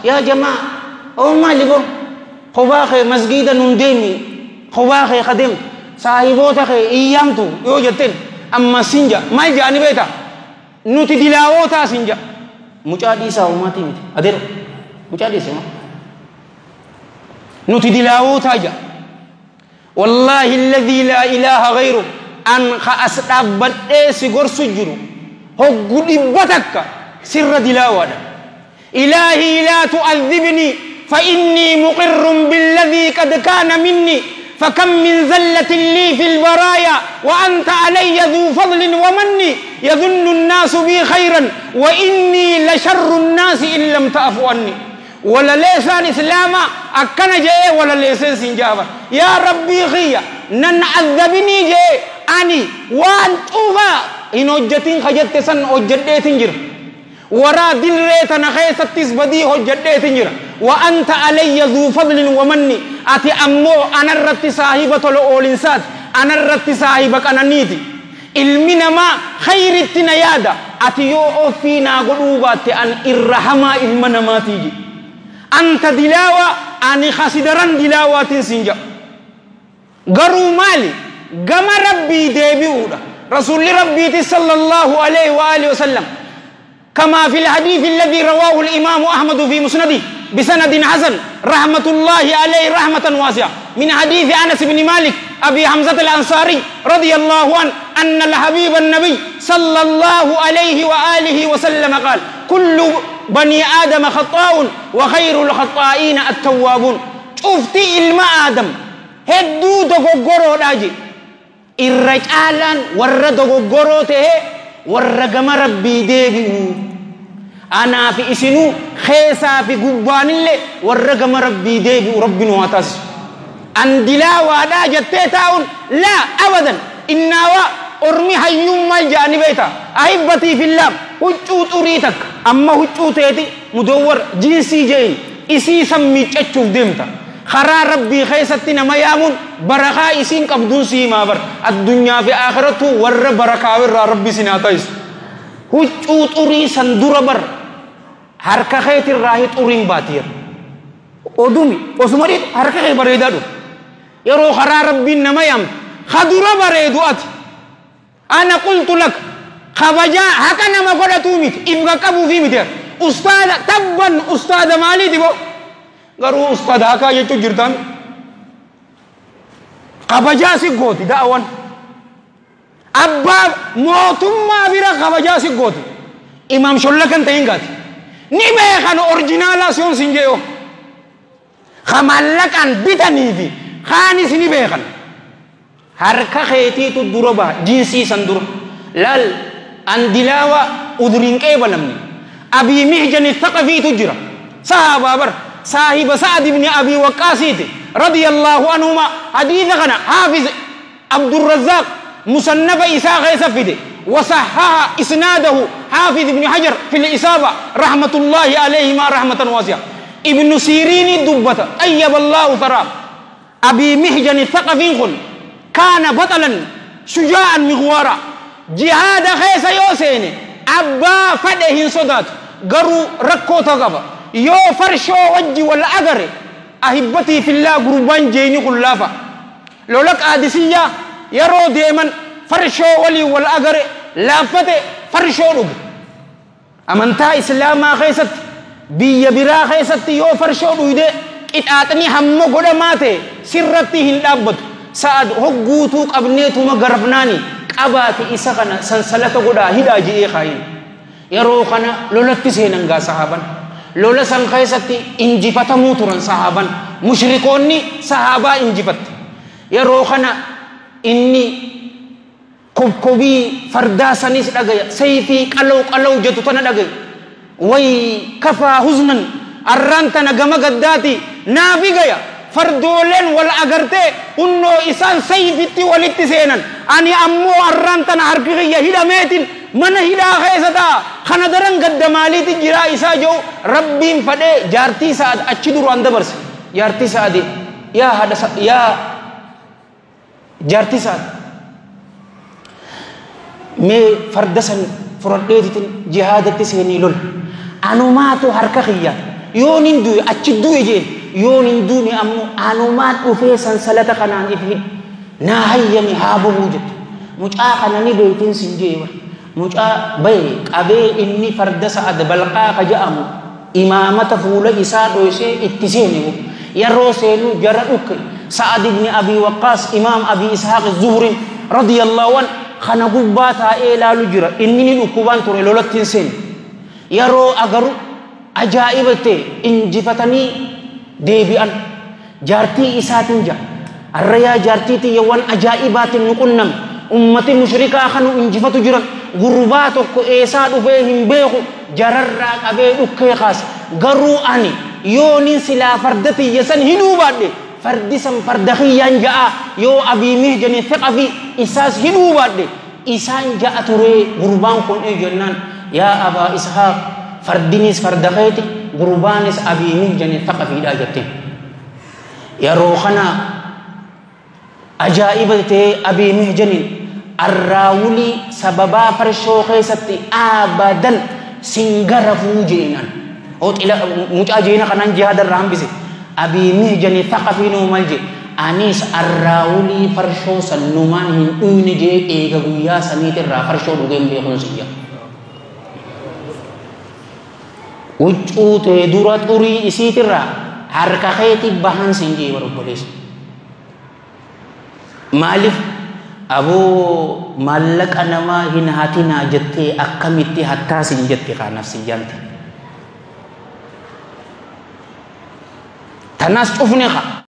Yaa jamaa oo maali boo kophaa kee masgiida nun deemi kophaa kee ka deemtu saahiboota kee iyyaamtu yoo jetteen amma sin ja'a maal ja'ani beektaa nuti dilaawootaa sin ja'a mucaa dhiisaa homaatii miti adeero mucaa dhiise maa nuti dilaawootaa ja'a wallaahi alladhii laa ilaaha ghayru an ka as dhaabbadhee si gorsu jiru hoggu 100 sirra dilaawaadha. إلهي لا تؤذبني فإني مقر بالذي قد كان مني فكم من زلة لي في البرايا وأنت علي ذو فضل ومن يظن الناس بي خيرا وإني لشر الناس إن لم تأف عني. ولا ليسان إسلاما أكن جاي ولا ليسان سنجابا يا ربي خيا نن عذبني جاي أني وان توفا إن أجتين خجت سن أجتين تنجر ورا دلريت نخيست تسبدي هجدت تنجر وأنت علي ذو فضل ومن أتي أمو أنا الرت صاحبة الأولنسات أنا الرت صاحبك أنا نيتي علمنا ما خير التنيادة أتي يو فينا قلوبات أن الرحمة علمنا ما تيجي أنت دلاوة أني خسدران دلاوة تنسنجا قروا مالي قم ربي ديبيودا رسول ربي صلى الله عليه وآله وسلم كما في الحديث الذي رواه الإمام أحمد في مسنده بسند حسن رحمة الله عليه رحمة واسعة من حديث أنس بن مالك أبي حمزة الأنصاري رضي الله عنه أن الحبيب النبي صلى الله عليه وآله وسلم قال كل بني آدم خطاء وخير الخطائين التوابون. شفتي إلما آدم هدو دغوغورو داجي الرجالان ور دغوغورو ته ور ربي ديبيو أنا في إسنو خيسا في قبان اللي ورقم ربي ديبي وربي نواتاس أن دلاوة دا جتتاون لا أبدا إنوا أرمي هيوم ما جاني بيتا أحبتي في الله هجوت أريتك أما هجوت يتي مدور جنسي جين إسي سمي تشوف ديمتا خرا ربي خيستنا ما يامون بركة إسين قبضون سيما بر الدنيا في آخرته ور بركة ور ربي سناتايس هجوت أري سندور بر harka keetirraa xuriin baatiir odumi osuma dhiitu harka kee bareedaa dhufu yeroo karaa rabbiin nama yaamtu kadura bareedu ati ana qultu lak kabajaa haqa nama godhatuu miti if qaqqabuufii miti ustaada tabban ustaada maaliiti bo garuu ustaada hakaa jechuu jirtaan kabajaa si gooti da'awan abbaa mootummaa bira kabajaa si gooti imaam sholla kan ta'in gaati ni beekan orjinaalaa siyoon sin jeeyo ka mallaqaan bitanii fi kaanis ni beekan harka keetiitu dura baha jinsii san dura laal an dilaawa uduriin qeebalamne abii mihjani thaqafiitu jira sahaabaa bar saahiba sa'ad ibni abii waqqaasiiti radiyallaahu anhuma hadiisa kana haafiz abdurrazzaaq musannafa isaa keessa fide وصحح إسناده حافظ ابن حجر في الإصابة رحمة الله عليهما رحمة واسعة. ابن سيرين دبة طيب الله ثراه أبي محجن الثقفي كان بطلا شجاعا مغوارا جهاد خيس يوسين أبا فده صدات قروا ركو تغفى يو فرشو وجي والأغر أحبتي في الله قربان جيني خلافة لولك آدسية يرو ديما فرشو ولي والأغر لافته فرشو رب أمنتا إسلاما خيست بيا برا خيست يو فرشو رب إتاتني همو قدماتي سرتي هندابت سعد هقوتو قبنيتو مغرفناني قباتي إساقنا سنسلة قدا هدا جئي خاين يروخنا لولتي سيننغا صحابا لولا سن خيستي انجفت موترا صحابا مشركوني صحابا انجفت يروخنا إني كوبي فردا سنيس دغيا سيفي قلو قلو جتو تنا دغيا وي كفا حزنا أرانتنا غما غداتي نافي غيا فردولن ولا أغرتي إنه إسان سيفتي ولتي سينن أني أمو أرانتنا هركي هدا ميتين من هدا خيستا خندرن قد مالي تجرا إسا جو ربي فدي جارتي سعد أتشدر عند برس جارتي سعد يا هذا يا جارتي سعد مي فردسن فرديتين جهادتي سيني لول أنو ماتو هركخيا Yoon hin du'e achi du'e jeen yoon hin duune ammoo anumaan dhufee sansalata kanaan if hidhe naa hayyami haa bahuu jette. Mucaa kana ni beeytiin sin jee bara. Mucaa bahe qabee inni farda Sa'ad Balqaa ka je'amu imaamata fuula isaa dhoysee itti seene. Yeroo seenuu jara dhukke Sa'ad ibn Abi Waqqaas imaam Abi Ishaaq Zuhrin radiyallahu an kana gubbaa taa'ee ilaalu jira. Inni ni dhukkubaan ture lolatti hin seenne. Yeroo agaru ajaa'iba ta'e injifatanii deebi'an. Jaartii isaatiin jira. Arrayaa jaartii tiyya waan ajaa'ibaatiin nu qunname. Ummati mushrikaa kanu injifatu jiran. Gurbaa tokko eessaa dhufee hin beeku jararraa qabee dhukkee kaase. Garuu ani yoonin silaa farda tiyya san hidhuu baadhe fardi san farda kiyyaan ja'a yoo Abii Mihjani Thaqafi isaas hidhuu baadhe isaan ja'a turee gurbaan kun ee jennaan yaa Abaa Ishaaq fardinis farda keeti gurbaanis Abii Mihjani Thaqafiidha jetteen. Yeroo kana ajaa'iba ta'ee Abii Mihjaniin arraawulii sababaa farshoo keessatti abadan sin garafuu jeenan. Xila mucaa jeena kanaan jihaada irraa hambise. Abii Mihjani Thaqafii nuu maal jee anis arraawulii farshoo san numaan hin dhuyne jee eega guyyaa saniitirraa farshoo dhugeen beekuun siyya. Huccuu tee dura xurii isiitirraa harka keetii bahan sin jee bara obboleessa. Maaliif aboo maallaqa namaa hin hatinaa jettee akkamitti hattaa sin jette kaanaaf sin jaante. Tanaas cufne kaa.